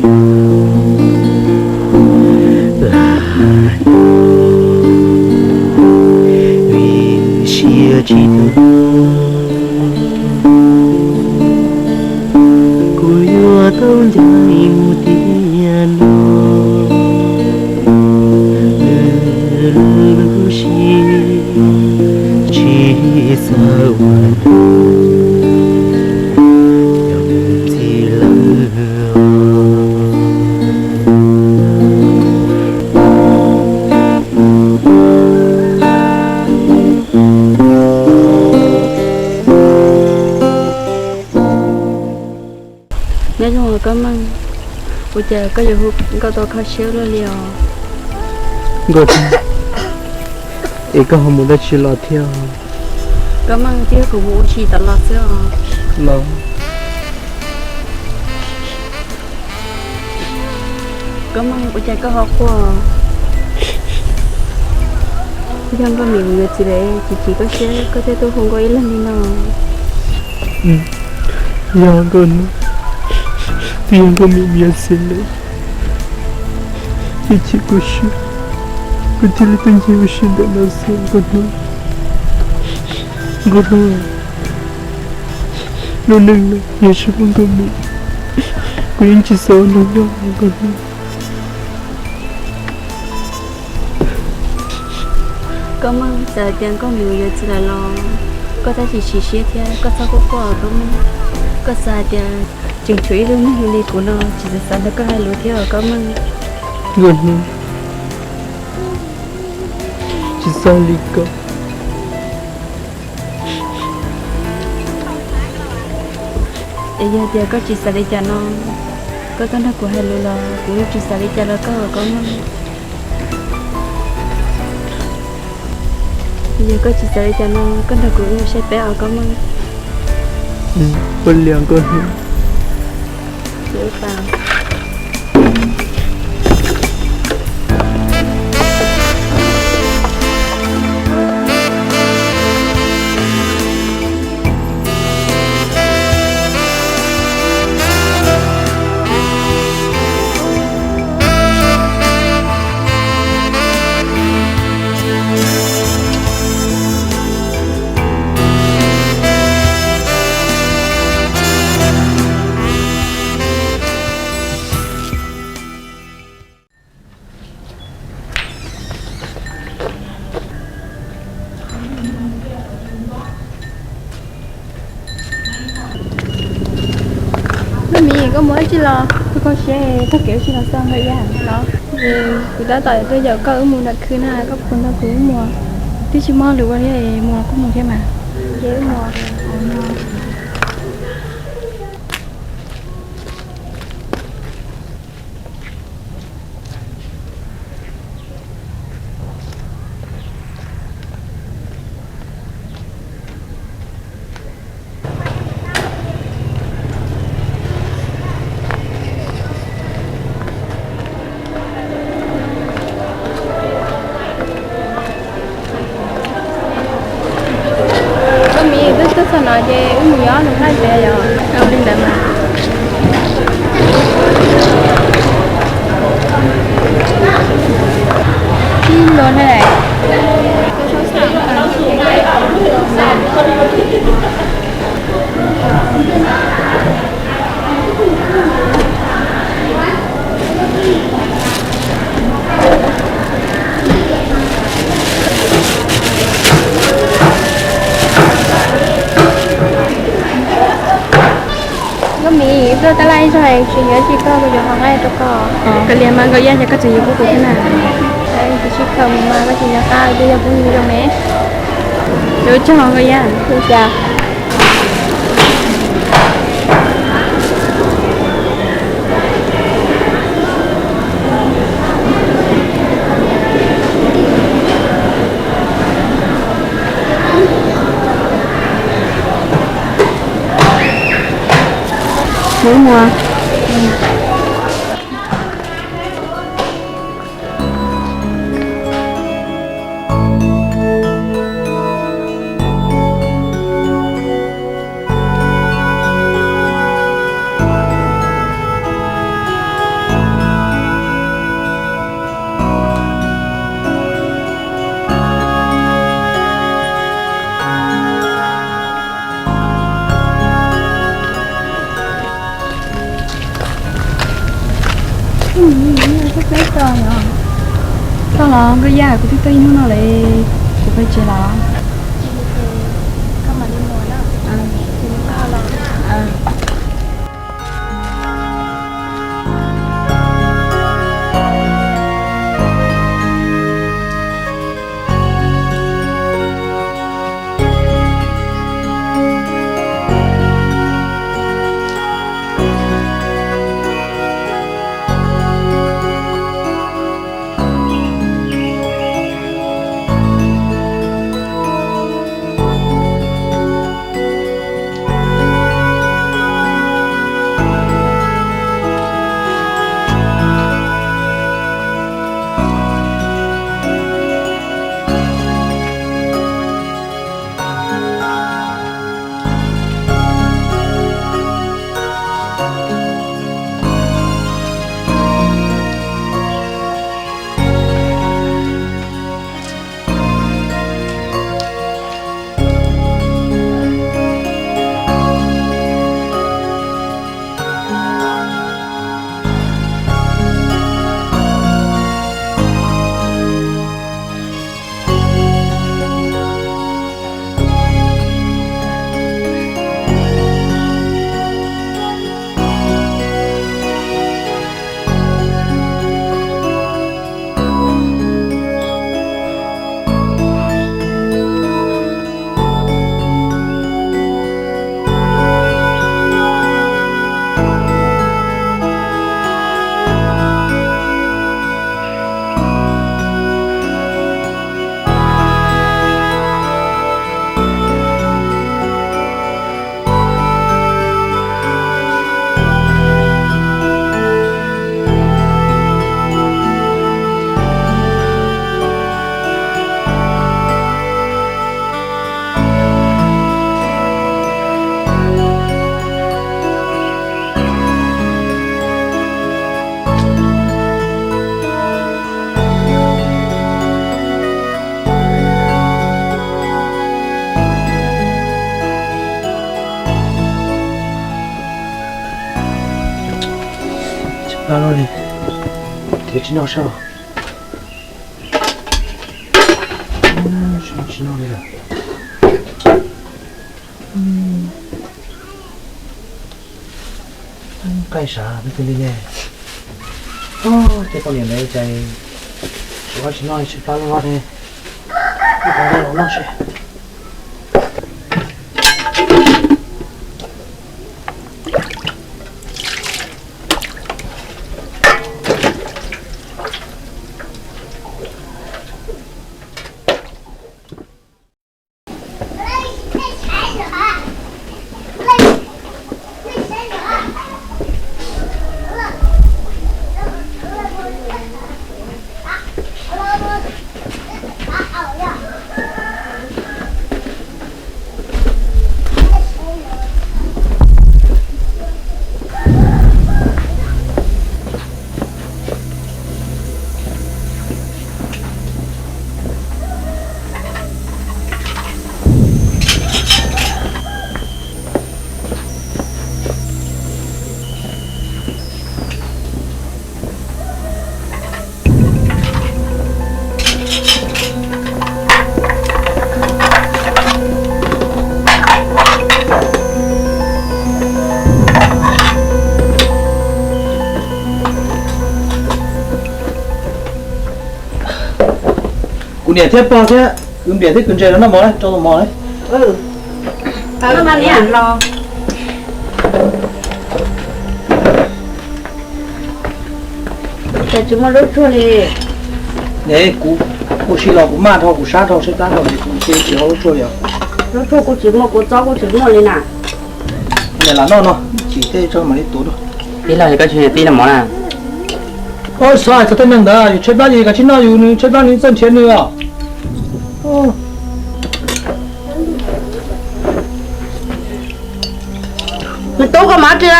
Lam vim siab tsis tu, kuv yuav tau ncaim mus tiag los. Lub siab tsis xav ua ntej, yog mus ntxiv lawm. Nyob zoo os Koob Meej, ua cas koj yuav hu nkauj tau kho siab luaj li os? Nkauj, es koj ho mus dab tsi los thiab? Koob Meej, twb yog kuv mus ua si tom los xwb os. Los. Koob Meej, ua cas koj ho quaj? Yog Nkauj Mim mus yuav txiv lawm, chim chim koj siab koj thiaj tuaj hu nkauj ib leeg li no. Yog Nkauj Hnub, twb yog Nkauj Mim mus yuav txiv lawm, chim chim kuv siab, kuv thiaj li tuaj ncig ua si ntawm no xwb Nkauj Hnub. Nkauj Hnub, lub neej no yog tsis muaj Nkauj Mim, kuv yeej tsis xav ua neeg nyob Nkauj Hnub. Koob Meej, txawm hais tias Nkauj Mim mus yuav txiv lawm los koj tab sis tsis siab thiab koj txhob quaj quaj os Koob Meej. Koj xav hais tias tseem tshuav ib tug neeg li kuv no tsis txaus xav nrog koj hais lus thiab os Koob Meej. Nkauj Hnub, tsis txhob li ko. Es yog tias koj tsis xav li cas no, koj tuaj nrog kuv hais lus los kuv yeej tsis xav li cas rau koj os Koob Meej. Yog koj tsis xav li cas no, koj nrog kuv mus saib peb os Koob Meej. Ua li Nkauj Hnub. Nkauj Mim, koj mus dab tsi los? Koj kho siab taug kev ua si los xwb Nkauj Iab los? Kuv tab tom tuaj yaum koj wb mus nram khw na, koj puas nrog kuv wb mus? Twb tsis muaj hauj lwm ua li, mus los kuj mus thiab mas. Ces wb mus. Nkauj Mim, twb tuaj txog no ces wb mus yuav lus nqaij pem yom? Ua li ntawd mas. Tib nto thiab lawm. Nkauj Mim, tuaj tab laj ib zaug tsis nyob tsis koj, kuv yuav qhov nqaij rau koj. Kav liam mas Nkauj Iab, ces koj tseem yuav kuv thiab na. Kuv tsis khaws mus mas koj tsis nco qab, twb yog phooj ywg zoo ne. Ua tsaug Nkauj Iab. Mus mus. Txog los Nkauj Yaj, kuv twb tuaj ib hnub no lawm, kuv pais tsev los. Tsis pab loj li, thiab tsis noj soj, tsis noj li lawm. Nqaij sav peb tus li ne. Tej poj niam ntawd cas tsis ua tsis noj tsis pab loj ne. Ib qho noj los noj seb. Kuv niam thiab pog thiab kwv npiam thiab kwv ntse los noj mov na, rau tus mov na. Los, cas tsis muaj zaub tsuag li? Ne, kuv ua si los kuv maj dhau kuv sab dhau sab plab dhau ces kuv cia tsis hau zaub tsuag li os. Zaub tsuag kuj tsis muaj, kua txob kuj tsis muaj li na. Niam lam noj no, tsis tej tso mam li tuav rau. Tij laug, koj tsis tij noj mov na? Oj, xav hais txog tej neeg ntawd, yus tshaib plab ces kav tsij noj yus, nws tshaib plab nws txawj nrhiav nws os. Nws tub koj mov tsi a?